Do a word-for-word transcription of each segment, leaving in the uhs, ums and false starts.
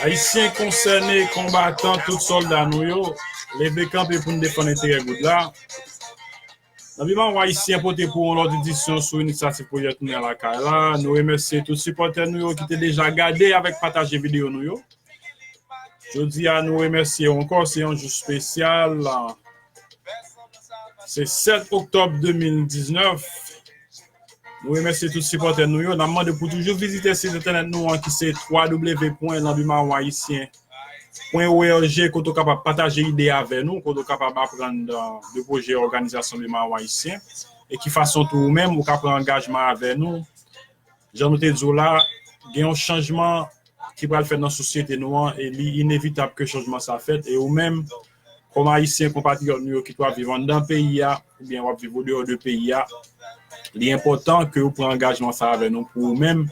Ayisyen konsène, konbatan, tout sòlda nou yo, leve kanpe pou n defann enterè goud la. Nan Bi Mawon Ayisyen pote pou yon lòt edisyon sou inisyativ Pwojè Tounen Lakay la. Nou remèsye tout sipòtè nou yo ki te deja gade avèk pataje videyo nou yo. Jodi a, nou remèsye yo ankò. Se yon jou espesyal. Se sèt oktòb de mil diznèf. Nou remèsye tout sipòtè nou yo. N ap mande pou toujou vizite sit entènèt nou an ki se w w w pwen lanbi mawon ayisyen pwen org, kote w kapab pataje ide avè nou, kote w kapab aprann de pwojè òganizasyon Bi Mawon Ayisyen, e ki fason tou ou menm ou ka pran angajman avè nou. Jan nou te di w la, gen yon chanjman ki pral fèt nan sosyete nou an, e li inevitab ke chanjman sa fèt, e ou menm, kòm Ayisyen, konpatriyòt nou yo ki t ap viv anndan peyi a, oubyen w ap viv odeyò de peyi a, li enpòtan ke w pran angajman sa avè nou pou ou menm,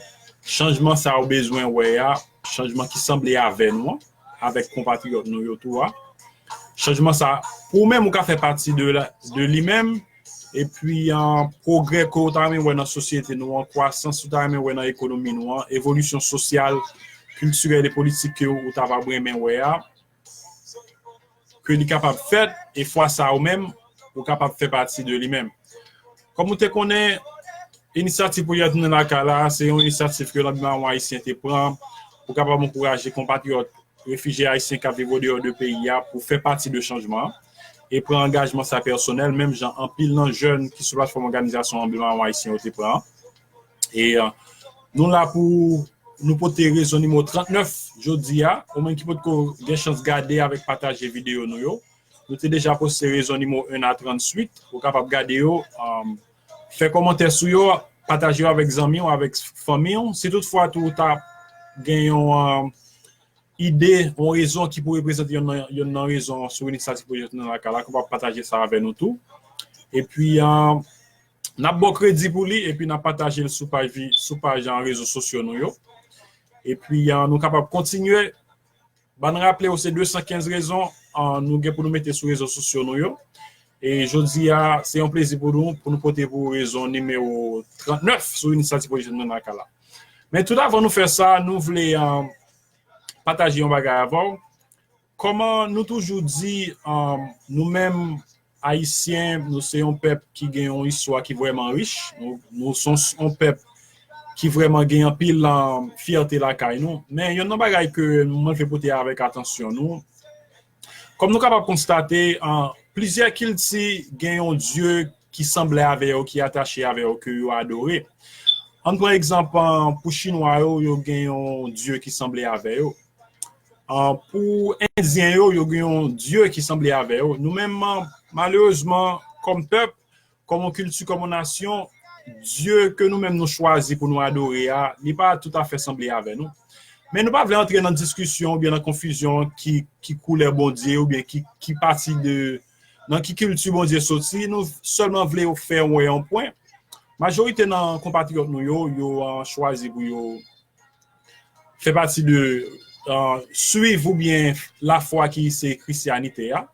chanjman sa ou bezwen wè a, chanjman ki sanble avè nou an, avèk konpatriyòt nou yo tou a. Chanjman sa, pou ou menm, ou ka fè pati de, la, de li menm, epi an pwogrè ke w ta renmen wè nan sosyete nou an, kwasans ou ta renmen wè nan ekonomi nou an, evolisyon sosyal, kiltirèl e politik ke w ta va renmen wè a, ke li kapab fèt, e fwa sa ou menm, ou kapab fè pati de li menm. Kòm ou te konnen, inisyativ Pwojè Tounen Lakay la, se yon inisyativ ke Lanbi Mawon Ayisyen te pran pou kapab ankouraje konpatriyòt refijye ayisyen k ap viv odeyò de peyi a pou fè pati de chanjman an e pran angajman sa pèsonèl, menm jan anpil nan jèn ki sou platfòm òganizasyon Lanbi Mawon Ayisyen yo te pran. E uh, nou la pou nou pote rezon nimewo trannèf jodi a, ou menm ki potko gen chans gade avèk pataje videyo nou yo. Nou te deja poste rezon nimewo en a tranntuit, ou kapab gade yo, um, fè kòmantè sou yo, pataje yo avèk zanmi w, avèk fanmi w. Si toutfwa tou ou ta gen yon um, ide, yon rezon ki pou reprezante yonn nan, yonn nan rezon sou inisyativ Pwojè Tounen Lakay la, ou kapab pataje sa avè nou tou. Epi, um, n ap ba w kredi pou li, epi n ap pataje l sou paj, sou paj an rezo sosyo nou yo. Epi, uh, nou kapab kontinye. Ban n raple w, se de san kenz rezon uh, nou gen pou nou mete sou rezo sosyo nou yo. E jodi a, se yon plezi pou nou, pou nou pote pou rezon nimewo trannèf sou inisyativ Pwojè Tounen Lakay la. Men tout avan nou fè sa, nou vle uh, pataje yon bagay avè w. Kòman nou toujou di, um, nou menm Ayisyen, nou se yon pèp ki gen yon istwa ki vrèman rich. Nou, nou se yon, yon pèp ki vrèman gen anpil um, fyète lakay nou. Men yon nan bagay ke mwen vle pote avèk atansyon nou, kòm nou kapab konstate, uh, plizyè kilti gen yon dye ki sanble avè yo, ki atache avè yo, ke yo adore. Ann pran egzanp, uh, pou Chinwa yo, yo gen yon dye ki sanble avè yo. Uh, pou Endyen yo, yo gen yon dye ki sanble avè yo. Nou menm, uh, malerezman, kòm pèp, kòm yon kilti, kòm yon nasyon, dye ke nou menm nou chwazi pou nou adore a, li pa toutafè sanble avè nou. Men nou pa vle antre nan diskisyon oubyen nan konfizyon ki, ki koulè Bondye oubyen ki, ki pati de, nan ki kilti Bondye soti. Nou sèlman vle fè wè yon pwen. Majorite nan konpatriyòt nou yo, yo uh, chwazi pou yo fè pati de uh, swiv oubyen lafwa ki se Krisyanite a.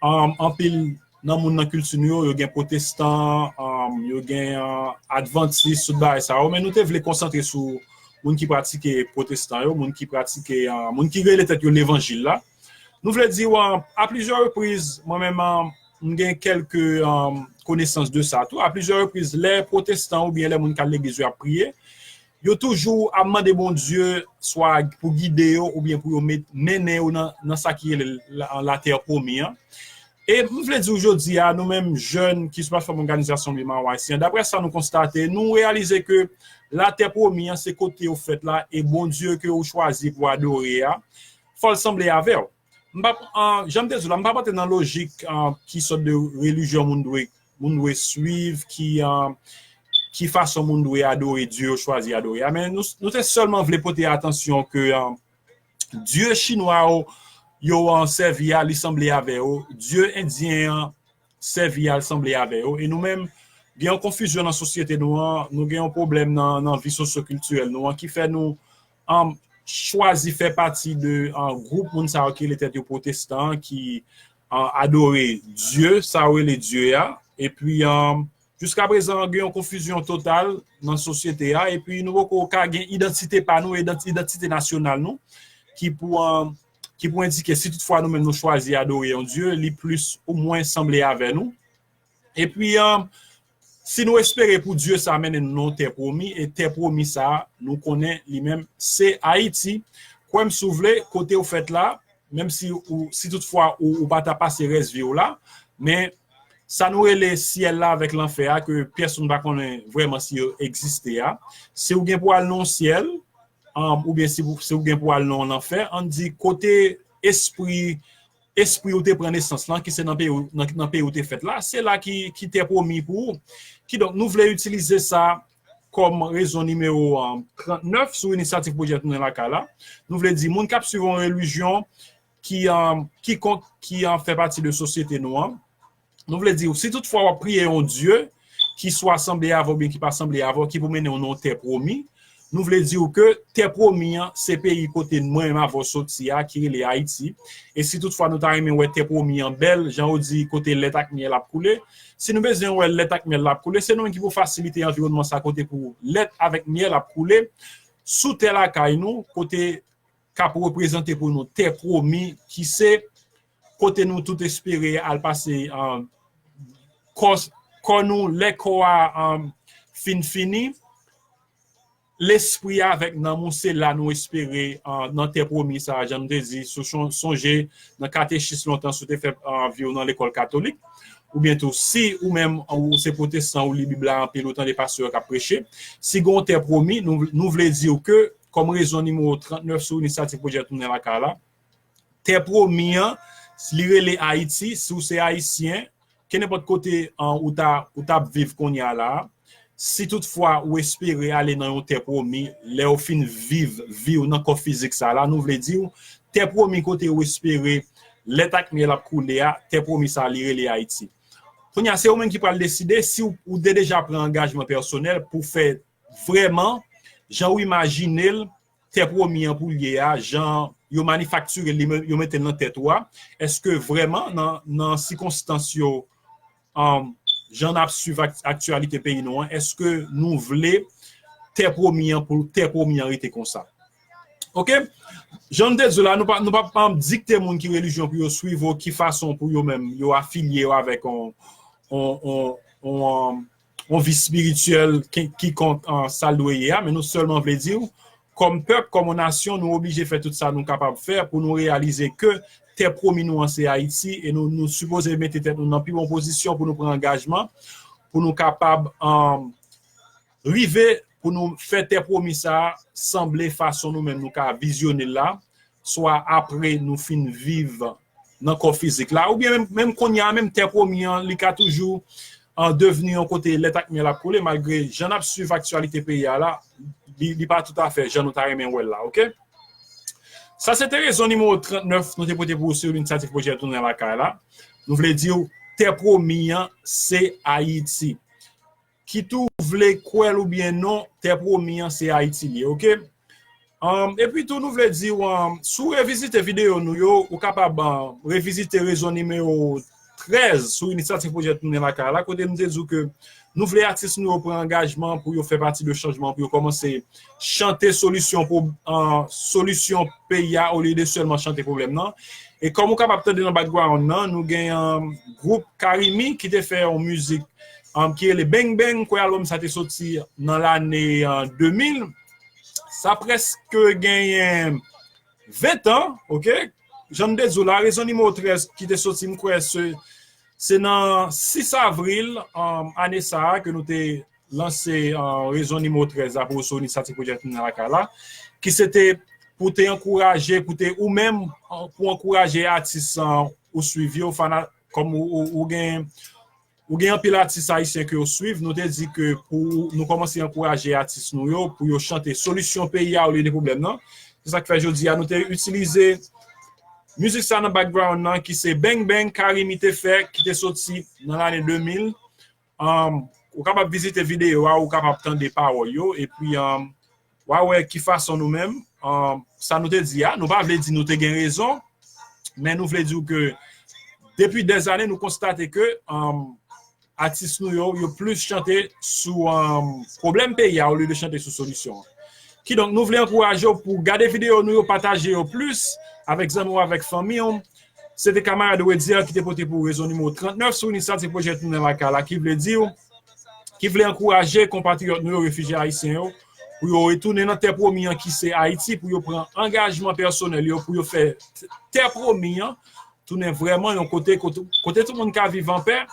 Um, anpil nan moun nan kilti nou yo, yo gen pwotestan, um, yo gen uh, advantis, tout bagay sa yo, men nou te vle konsantre sou moun ki pratike pwotestan yo, moun ki pratike, uh, moun ki rele tèt yo levanjil la. Nou vle di w, uh, a plizyè repriz, mwen menm, uh, m gen kèlke um, konesans de sa tou. A plizyè repriz, lè pwotestan oubyen lè moun k al legliz yo ap priye, yo toujou ap mande Bondye swa pou gide yo oubyen pou yo met, mennen yo nan, nan sa ki rele la, la terre promise an. E m vle di w jodi a, nou menm jèn ki sou platfòm òganizasyon Bi Mawon Ayisyen, daprè sa nou konstate, nou reyalize ke la terre promise an se kote yo fèt la, e Bondye ke ou chwazi pou adore a, fò l sanble avè w. M p ap, uh, jan m te di w la, m p ap antre nan lojik uh, ki sòt de relijyon moun dwe, moun dwe swiv, ki, uh, ki fason moun dwe adore dye yo chwazi adore a. Men nou, nou te sèlman vle pote atansyon ke uh, dye chinwa yo, yo uh, sèvi a, li sanble avè yo. Dye endyen an, sèvi a, l sanble avè yo. E nou menm, gen yon konfizyon nan sosyete nou an, nou gen yon pwoblèm nan, nan vi sosyokiltirèl nou an ki fè nou um, chwazi fè pati de um, gwoup moun sa yo ki rele tèt yo pwotestan, ki um, adore Dye, sa yo rele Dye a. Epi, um, jiskaprezan, gen yon konfizyon total nan sosyete a. Epi, nou poko ka gen idantite pa nou, idant- idantite nasyonal nou. ki pou, um, ki pou endike si toutfwa nou menm nou chwazi adore yon Dye, li plis ou mwen sanble avè nou. Epi, um, si nou espere pou Dye sa mennen nou nan yon tè pwomi, e tè pwomi sa, nou konnen li menm, se Ayiti. Kwè m si w vle, kote w fèt la, menm si, ou, si toutfwa ou, ou pa ta pase rès vi w la, men sa nou rele syèl la avèk lanfè a, ke pyès moun pa konnen vrèman si yo egziste a, si w gen pou al nan syèl, um, oubyen si, si w gen pou al nan lanfè, ann di kote espri, espri ou te pran nesans lan, ki se nan peyi, nan, nan peyi ou te fèt la, se la ki, ki tè pwomi pou ou. Kidonk, nou vle itilize sa kòm rezon nimewo, um, trannèf sou inisyativ pwojè Tounen Lakay la. Nou vle di, moun k ap swiv yon relijyon ki, um, kikonk ki, um, fè pati de sosyete nou an, nou vle di, si toutfwa w ap priye yon Dye ki swa sanble avè w oubyen ki pa sanble avè w, ki pou mennen w nan yon tè pwomi, nou vle di w ke tè pwomi an, se peyi kote mwen menm avè w soti a, ki rele Ayiti. E si toutfwa nou ta renmen wè tè pwomi an bèl, jan yo di, kote lèt ak myèl ap koule, si nou bezwen wè lèt ak myèl la ap koule, se nou menm ki pou fasilite anviwònman sa kote pou lèt avèk myèl ap koule sou tè lakay nou, kote k ap reprezante pou nou tè pwomi, ki se kote nou tout espere al pase, um, kò, kò nou, lè kò a, um, fin fini, lespri avèk nanm ou, se la nou espere, uh, nan tè pwomi sa, jan nou te di, sou chon-, sonje nan katechis lontan, si w te fè, uh, vi w nan lekòl katolik, oubyen tou, si ou menm, ou se pwotestan, ou li Bib la anpil, ou tande pastè yo k ap preche, si gen yon tè pwomi, nou, nou vle di w ke, kòm rezon nimewo trannèf sou inisyativ pwojè Tounen Lakay la, tè pwomi an, li rele Ayiti, si w se Ayisyen, kenenpòt kote, an, ou ta, ou t ap viv kounye a la, si toutfwa ou espere ale nan yon tè pwomi, lè w fin viv vi w nan kò fizik sa la, nou vle di w, tè pwomi kote ou espere lèt ak myèl ap koule a, tè pwomi sa li rele Ayiti. Kounye a, se ou menm ki pral deside si w, ou te deja pran angajman pèsonèl pou fè vrèman, jan w imajine l, tè pwomi an pou l ye a, jan yo manifaktire l, li men-, yo mete l nan tèt ou a, èske vrèman nan, nan sikonstans yo, um, jan n ap swiv ak-, aktyalite peyi nou an, èske nou vle tè pwomi an pou tè pwomi an rete konsa? Oke? Jan m te di w la, nou pa, nou pa, pa dikte moun ki relijyon pou yo swiv ou ki fason pou yo menm yo afilye yo avèk on, on, on, on, um, yon vi espirityèl ki, kikonk, an, sa l dwe ye a, men nou sèlman vle di w, kòm pèp, kòm yon nasyon, nou oblije fè tout sa nou kapab fè pou nou reyalize ke tè pwomi nou an se Ayiti e nou, nou sipoze mete tèt nou nan pi bon pozisyon pou nou pran angajman, pou nou kapab, an, rive pou nou fè tè pwomi sa a sanble fason nou menm nou ka vizyone l la, swa apre nou fin viv nan kò fizik la, oubyen menm, menm kounye a, menm tè pwomi an, li ka toujou, an, devni yon kote lèt ak myèl ap koule, malgre jan n ap swiv aktyalite peyi a la, li, li pa toutafè jan nou ta renmen wè l la, oke? Sa se te rezon nimewo trannèf nou te pote pou ou sou inisyativ pwojè Tounen Lakay la. Nou vle di w, tè pwomi an, se Ayiti. Kit ou vle kwè l oubyen non, tè pwomi an se Ayiti l ye, oke? Um, epi tou, nou vle di w, um, si w revizite videyo nou yo, ou kapab, um, revizite rezon nimewo trèz sou inisyativ pwojè Tounen Lakay la, kote nou te di w ke nou vle atis nou yo pran angajman pou yo fè pati de chanjman, pou yo kòmanse chante solisyon pou, uh, solisyon peyi a, olye de sèlman chante pwoblèm nan. E kòm ou kapab tande nan background nan, nou gen, um, gwoup Karimi ki te fè yon mizik, um, ki rele Bang Bang, m kwè albòm sa te soti nan lane, uh, de mil. Sa prèske genyen ven tan, oke? Jan m te di w la, rezon nimewo trèz ki te soti, m kwè se, se nan sis avril, um, ane sa a ke nou te lanse, uh, rezon nimewo trèz la pou sou inisyativ pwojè Tounen Lakay la, ki se te pou te ankouraje, pou te ou menm, uh, pou ankouraje atis, uh, ou swiv yo, fana-, kòm ou, ou, ou gen, ou gen anpil atis ayisyen ke yo swiv, nou te di ke pou nou kòmanse ankouraje atis nou yo, pou yo chante solisyon peyi a olye de pwoblèm nan. Se sa k fè jodi a nou te itilize mizik sa nan background nan, ki se Bang Bang, Karimi te fè, ki te soti nan lane de mil. Um, ou kapab vizite videyo a, ou kapab tande pawòl yo, epi, um, w a wè ki fason nou menm, um, sa nou te di a, nou pa vle di nou te gen rezon, men nou vle di w ke depi dèzane nou konstate ke, um, atis nou yo, yo plis chante sou, um, pwoblèm peyi a olye de chante sou solisyon an. Kidonk, nou vle ankouraje w pou gade videyo nou yo, pataje yo plis avèk zanmi w, avèk fanmi w. Se te kamarad Redier ki te pote pou ou rezon nimewo trannèf sou inisyativ pwojè Tounen Lakay la, ki vle di w, ki vle ankouraje konpatriyòt nou yo, refijye ayisyen yo, pou yo retounen nan tè pwomi an ki se Ayiti, pou yo pran angajman pèsonèl yo, pou yo fè tè pwomi an tounen vrèman yon kote, kote, kote tout moun ka viv anpè,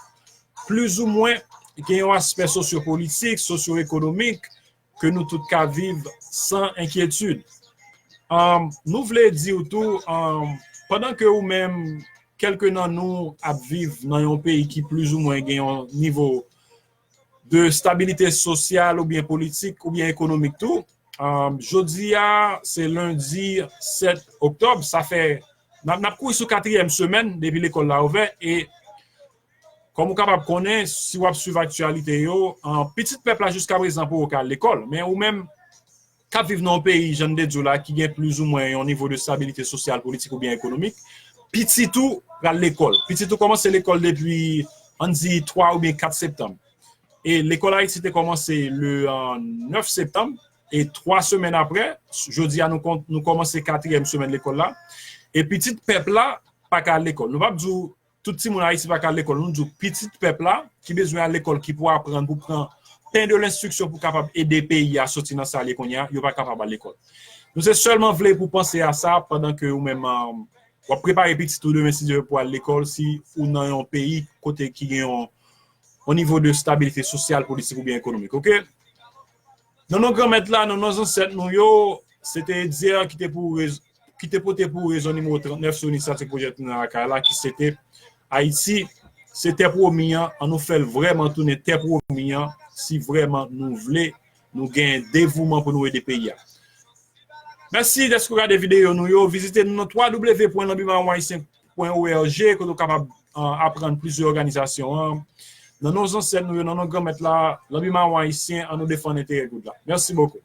plizoumwen gen yon aspè sosyopolitik, sosyoekonomik, ke nou tout ka viv san enkyetid. Um, nou vle di w tou, um, pandan ke ou menm, kèlke nan nou ap viv nan yon peyi ki plizoumwen gen yon nivo de stabilite sosyal oubyen politik oubyen ekonomik tou, um, jodi a, se lendi sèt oktòb, sa fè, n ap, n ap kouri sou katriyèm semèn depi lekòl la ouvè, e kòm ou kapab konnen, si w ap swiv aktyalite yo, an, pitit pèp la jiska prezan poko ka al lekòl. Men ou menm k ap viv nan yon peyi, jan n te di w la, ki gen plizoumwen yon nivo de stabilite sosyal, politik oubyen ekonomik, pitit ou pral lekòl. Pitit ou kòmanse lekòl depi, ann di, twa oubyen kat septanm. E lekòl Ayiti te kòmanse le, euh, nèf septanm. E twa semèn apre, jodi a nou, kon- nou kòmanse katriyèm semèn lekòl la. E pitit pèp la pa ka al lekòl. Nou p ap di w tout timoun Ayiti pa ka al lekòl. Nou di w pitit pèp la ki bezwen al lekòl, ki pou aprann, pou pran pen de lenstriksyon pou kapab ede peyi a soti nan sa l ye kounye a, yo pa kapab al lekòl. Nou se sèlman vle pou panse a sa pandan ke ou menm, um, w ap prepare pitit ou demen, si Dye vle, pou al lekòl, si ou nan yon peyi kote ki gen yon, yon nivo de stabilite sosyal, politik oubyen ekonomik, oke? Nan non Granmèt la, nan non zansèt nou yo, se te Edzer ki te pou rez- ki te pote pou ou rezon nimewo trannèf sou inisyativ pwojè Tounen Lakay la, ki se te Ayiti, se tè pwomi an, an nou fè l vrèman tounen tè pwomi an, si vrèman nou vle, nou gen devouman pou nou ede peyi a. Mèsi dèske w gade videyo nou yo. Vizite nou nan twa w w w pwen lanbi mawon ayisyen pwen o r g, kote w kapab, euh, aprann plizyè òganizasyon an. Nan non zansèt nou yo, nan non Granmèt la, lanbi mawon ayisyen, an nou defann enterè goud la. Mèsi bokou.